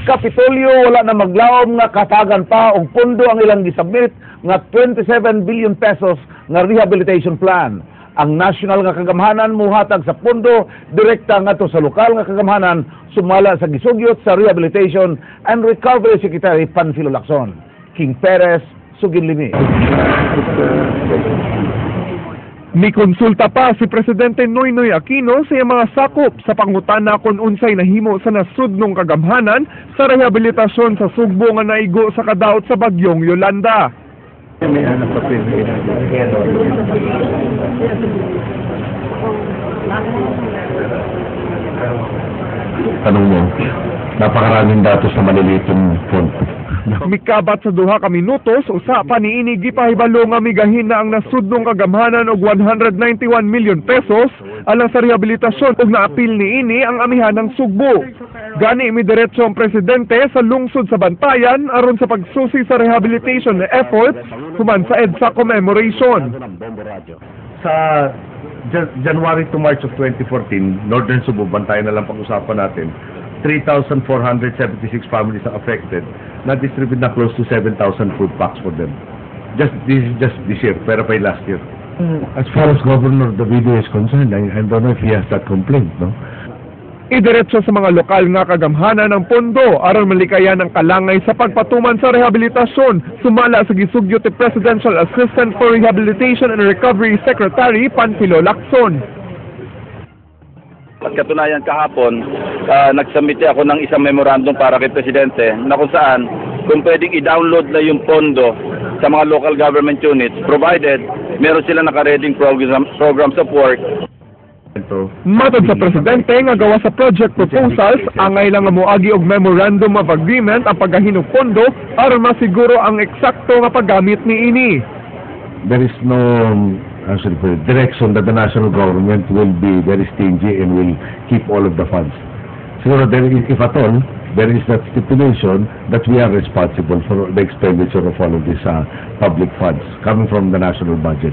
Kapitolyo wala na maglaom nga katagan pa og pondo ang ilang gisubmit nga 27 billion pesos nga rehabilitation plan. Ang national nga kagamhanan muhatag sa pondo direkta ngadto sa lokal nga kagamhanan, sumala sa gisugyot sa Rehabilitation and Recovery Secretary Panfilo Lacson. King Perez, Suginlimi. Mikonsulta pa si Presidente Noynoy Aquino sa iyang mga sakop sa pangutana kung unsay nahimo sa nasudnong kagamhanan sa rehabilitasyon sa Sugbo nga naigo sa kadaot sa bagyong Yolanda. May anak papel. Tanong mo, napakaraming datos na maliliit yung font. Mikabat sa 2 ka minutos, usa pa niini gipahibalo nga migahin na ang nasudnong kagamhanan og 191 million pesos alang sa rehabilitasyon ug naapil niini ang amihan ng Sugbo. Gani midiretso ang presidente sa lungsod sa Bantayan aron sa pagsusi sa rehabilitation efforts human sa EDSA commemoration. Sa January to March of 2014, Northern Cebu, Bantayan na lang pag-usapan natin, 3,476 families are affected. Na-distribute na close to 7,000 food packs for them. Just this is just this year, pero pa yung last year. As far as Governor Davido is concerned, I don't know if he has that complaint, no? Idiretso sa mga lokal nga kagamhanan ng pondo aron malikayan ang kalangay sa pagpatuman sa rehabilitasyon, sumala sa gisugyot ni Presidential Assistant for Rehabilitation and Recovery Secretary Panfilo Lacson. At katunayan kahapon, nagsubmit ako ng isang memorandum para kay Presidente na kung saan kung pwedeng i-download na yung pondo sa mga local government units, provided meron sila naka-readyng programs of work. Ito. Matod sa presidente nga gawa sa project proposals, angay lang nga moagi og memorandum of agreement ang paggahin og pondo aron masiguro ang eksakto nga paggamit niini. There is no, how should I put it, direction that the national government will be very stingy and will keep all of the funds. Siguro there is, if at all, there is that stipulation that we are responsible for the expenditure of all of these public funds coming from the national budget.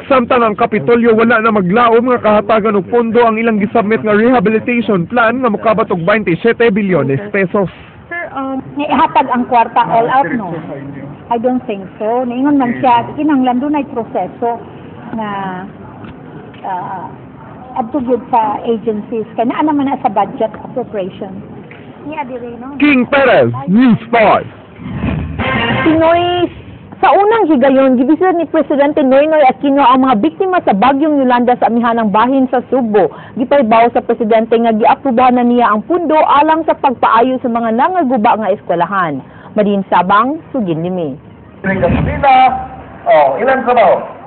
Samtang ang Kapitolyo wala na maglaom nga kahatagan og pondo ang ilang gisubmit nga rehabilitation plan nga mokabat og 27 bilyones pesos. Ihatag ang kwarta all out, no? I don't think so. Niingon man siya, kinahanglan dunay proseso nga adto gyud sa agencies kay naa naman na sa budget appropriation. Niya dire, no? King Perez, News 5. Pinoy. Sa unang higayon, gibisita ni Presidente Noynoy Aquino ang mga biktima sa bagyong Yolanda sa amihanang bahin sa Sugbo. Gipahibaw sa presidente nga giaprobahan na niya ang pundo alang sa pagpaayo sa mga nangaguba nga eskwelahan. Madin Sabang, Suginlimi. Oh, ilan trabaho?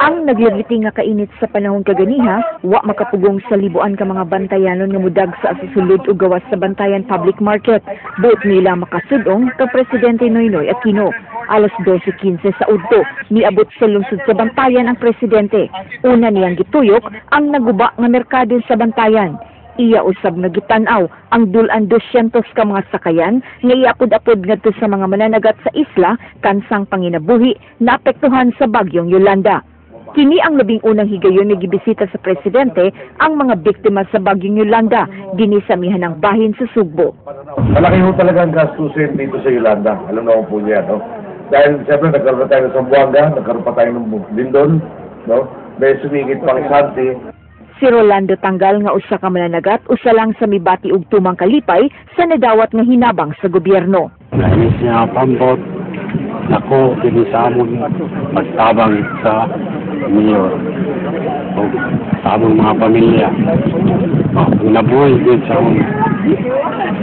Ang naglagiti nga kainit sa panahon kaganiha, wa makapugong sa libuan ka mga bantayanon nga mudag sa sulod ug gawas sa Bantayan Public Market. Buot nila makasudong kang Presidente Noynoy Aquino. Alas 12:15 sa udto, niabot sa lungsod sa Bantayan ang presidente. Una niyang gituyok ang naguba nga merkado sa Bantayan. Iya usab nga gitan-aw ang dul-an 200 ka mga sakayan nga iapod-apod ngadto sa mga mananagat sa isla kansang panginabuhi naapektuhan sa bagyong Yolanda. Kini ang 11 higayon nga gibisita sa presidente ang mga biktima sa bagyong Yolanda dinhi sa amihanang bahin sa Sugbo. Malaki ho talaga ang gastusin dito sa Yolanda. Alam naman po niya, no? Dahil siyempre nagkaroon na tayo ng Zamboanga, nagkaroon pa tayo ng Lindol, no? May sumingit pang Santi. Si Rolando Tanggal nga usa ka mananagat usa lang sa mibati og tumang kalipay sa nadawat nga hinabang sa gobyerno. Nainis niya pambot nako dinhi sa amon pagtabang sa mayor o sa among mga pamilya. Oh, ang nabuhay din sa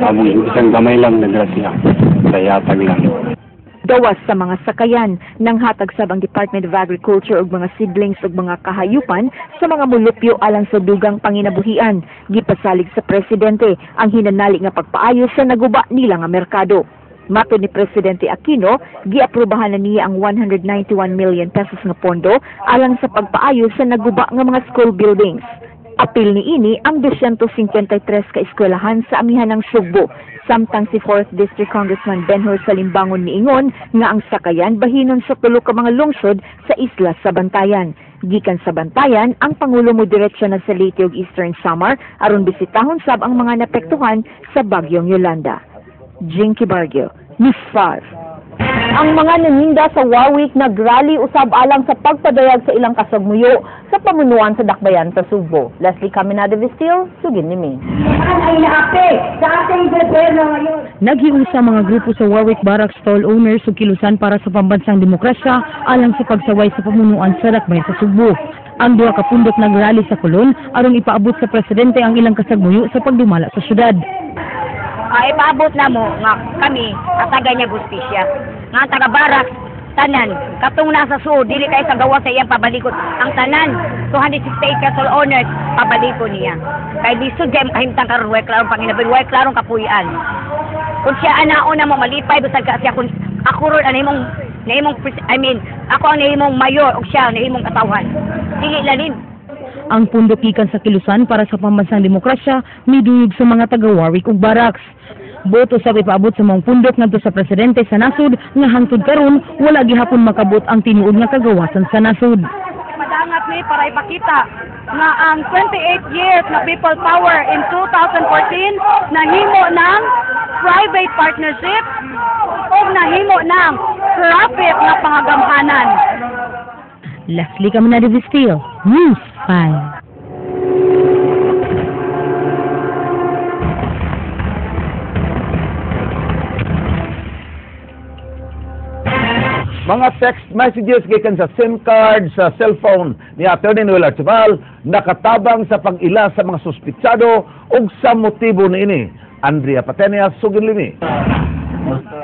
among isang gamay lang na grasya sa yatag lang. Gawas sa mga sakayan, nang hatag sab ang Department of Agriculture og mga seedlings ug mga kahayupan sa mga mulupyo alang sa dugang panginabuhian. Gipasalig sa presidente ang hinanali nga pagpaayo sa naguba nila nga merkado. Matod ni Presidente Aquino, giaprobahan na niya ang 191 million pesos nga pondo alang sa pagpaayo sa naguba nga mga school buildings. Apil ni ini ang 253 ka eskwelahan sa amihan ng Sugbo. Samtang si 4th District Congressman Benhur Salimbangon niingon nga ang sakayan bahinon sa tulo ka mga lungsod sa isla sa Bantayan. Gikan sa Bantayan, ang Pangulo mo diretso na sa Leyte ug Eastern Samar aron bisitahon sab ang mga napektuhan sa bagyong Yolanda. Jinky Bargio, News 5. Ang mga naninda sa Warwick nagrally usab alang sa pagpadayag sa ilang kasagmuyo sa pamunuan sa Dakbayan sa Sugbo. Leslie Caminada Vestil, sugin ni. Ay naapi sa ating gobyerno ngayon. Naghiusa mga grupo sa Warwick Barracks stall owners ug kilusan para sa pambansang demokrasya alang sa pagsaway sa pamunuan sa Dakbayan sa Sugbo. Ang duha ka pundok nagrally sa Colon aron ipaabot sa presidente ang ilang kasagmuyo sa pagdumala sa syudad. Ipaabot na mo nga kami atagan niya gustisya. Nga ang taga barracks tanan katong nasa suod dili kay sa gawa sa iyang pabalikot ang tanan 268 ka stall owners pabalikon niya. Kay lisod kay kahimtang karon, way klarong panginabuhi, way klarong kapuy-an. Kung siya anaon na mo malipay bisag ka siya, kung ako ron ang nahimong I mean ako ang nahimong mayor ug siya ang nahimong katawhan. Dili lalim. Ang pundok gikan sa kilusan para sa pambansang demokrasya miduyog sa mga taga Warwick ug Barracks. Boto sa ipaabot sa mga pundok ngadto sa presidente sa nasod nga hangtod karon wala gihapon makabot ang tinuod nga kagawasan sa nasod. Madangat ni para ipakita nga ang 28 years na people power in 2014 nahimo ng private partnership o nahimo ng profit nga pangagamhanan. Leslie Caminada Vestil, News 5. Mga text messages gikan sa SIM card sa cellphone ni Attorney Noel Archival nakatabang sa pag-ila sa mga suspitsado ug sa motibo niini. Andrea Patenia, sugin limi.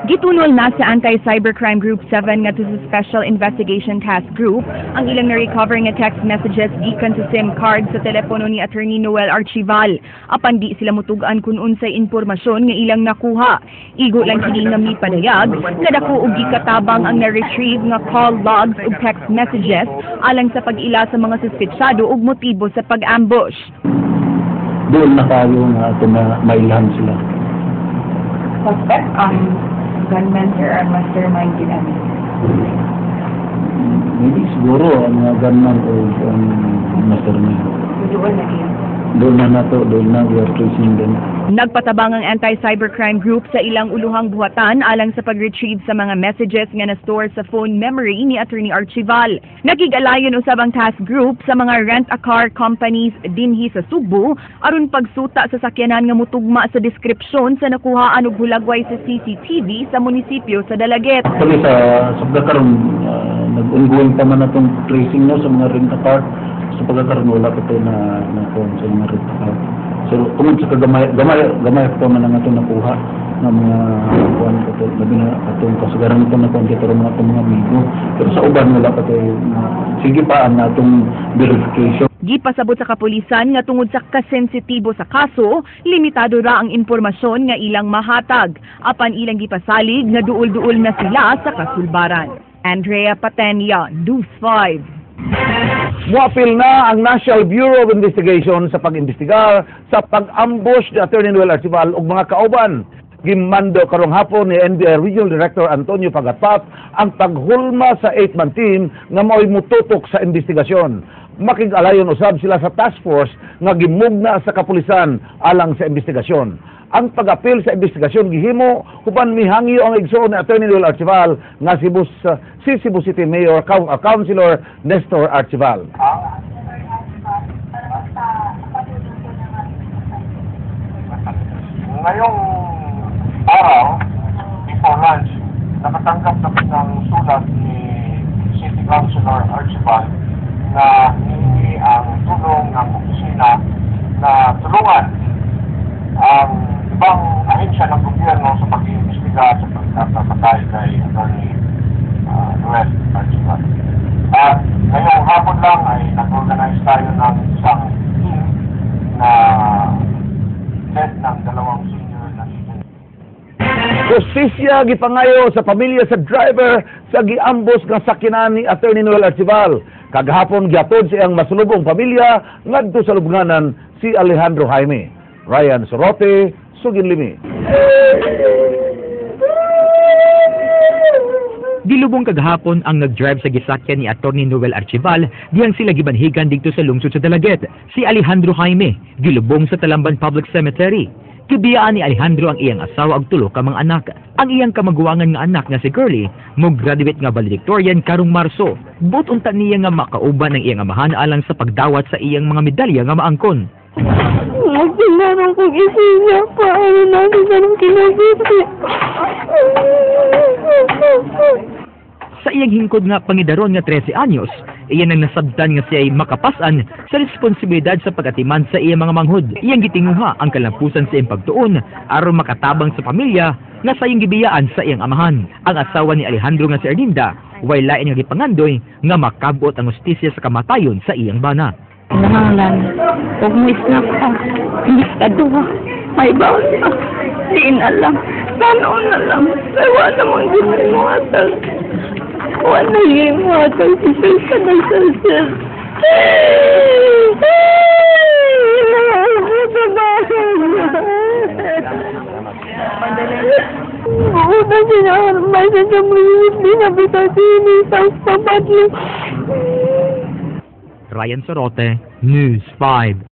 Gitunol na sa Anti-Cybercrime Group 7 ngadto sa Special Investigation Task Group ang ilang na-recover nga text messages gikan sa SIM card sa telepono ni Attorney Noel Archival. Apan di sila mutug-an kun unsay impormasyon nga ilang nakuha. Igo lang kini nga mipadayag nga dako og gikatabang ang na-retrieve nga call logs ug text messages alang sa pag-ila sa mga suspetsado ug motibo sa pag-ambush. Doon na kayo nga ito na mailhan sila. Suspect ang gunman sir or mastermind ginamit? Maybe siguro ang mga gunman o ang mastermind. Doon na kayo. Doon na nato, doon na we are tracing them. Nagpatabang ang Anti-Cybercrime Group sa ilang uluhang buhatan alang sa pag-retrieve sa mga messages nga na-store sa phone memory ni Attorney Archival. Nakig-alayon usab ang task group sa mga rent-a-car companies dinhi sa Sugbo aron pagsuta sa sakyanan nga mutugma sa deskripsyon sa nakuhaan og hulagway sa CCTV sa munisipyo sa Dalaguete. Actually sa pagkakaroon, nag-ongoing pa man atong tracing no sa mga rent-a-car. Sa pagkakaroon wala pa ito na sa mga rent-a-car. So, tungod sa kagamay, gamay pa man ang atong nakuha ng mga kuan kato, labi na atong kasagaran itong nakuha kito mga atong mga amigo. Pero sa uban wala pa tayo, sige pa ang atong verification. Gipasabot sa kapulisan nga tungod sa kasensitibo sa kaso, limitado ra ang impormasyon nga ilang mahatag. Apan ilang gipasalig nga duol-duol na sila sa kasulbaran. Andrea Patenia, News 5. Muapil na ang National Bureau of Investigation sa pag-imbestigar sa pag-ambush ni Attorney Noel Archival ug mga kauban. Gimando karong hapon ni NBI Regional Director Antonio Pagatpat ang paghulma sa 8-man team nga mao'y mututok sa investigasyon. Makig-alayon usab sila sa task force nga gimugna sa kapulisan alang sa investigasyon. Ang pag-apil sa investigasyon gihimo huban mihangyo ang igsoon ni Attorney Noel Archival nga si Cebu City Mayor Councilor Nestor Archival. Ngayong araw, before lunch, nakatanggap kami ng sulat ni City Councilor Archival na hihingi ang tulong ng opisina na tulungan ang ibang ahensya ng gobyerno sa pag-iimbestiga sa pagkakapatay kay Attorney Noel Archival. At ngayong hapon lang ay nag-organize tayo ng isang team na led ng dalawang senior na agent. Justisya gipangayo sa pamilya sa driver sa giambos nga sakyanan ni Attorney Noel Archival. Kagahapon giatod sa iyang masulubong pamilya ngadto sa lubnganan si Alejandro Jaime. Ryan Sorote, sugin limi. Gilubong kagahapon ang nag-drive sa gisakyan ni Attorney Noel Archival diyang sila gibanhigan didto sa lungsod sa Dalaguete. Si Alejandro Jaime, gilubong sa Talamban Public Cemetery. Gibiyaan ni Alejandro ang iyang asawa ug tulo ka mga anak. Ang iyang kamaguwangan nga anak nga si Girlie mo graduate nga valedictorian karong Marso. Buot unta niya nga makauban ang iyang amahan alang sa pagdawat sa iyang mga medalya nga maangkon. Nagsinarong kong isinya pa, ano natin anong kinagiti. Sa iyang hingkod nga pangidaron nga 13 anyos, iyan ang nasabtan nga siya ay makapasan sa responsibilidad sa pagatiman sa iyang mga manghod. Iyang gitinguha ang kalampusan sa iyang pagtuon aron makatabang sa pamilya nga sa iyang gibiyaan sa iyang amahan. Ang asawa ni Alejandro nga si Erlinda, way lain nga gipangandoy nga makabot ang hustisya sa kamatayon sa iyang bana. Kinahanglan, huwag mo isnap ka. Hindi ka duha. May baon pa. Di na lang. Tanaw na lang. Pero wala namang gano'n mo atag. Wala yung mo atag. Si sir ka na sir sir. Una siya, may sa mga na bitati ni sa papadlo. Ryan Sorote, News 5.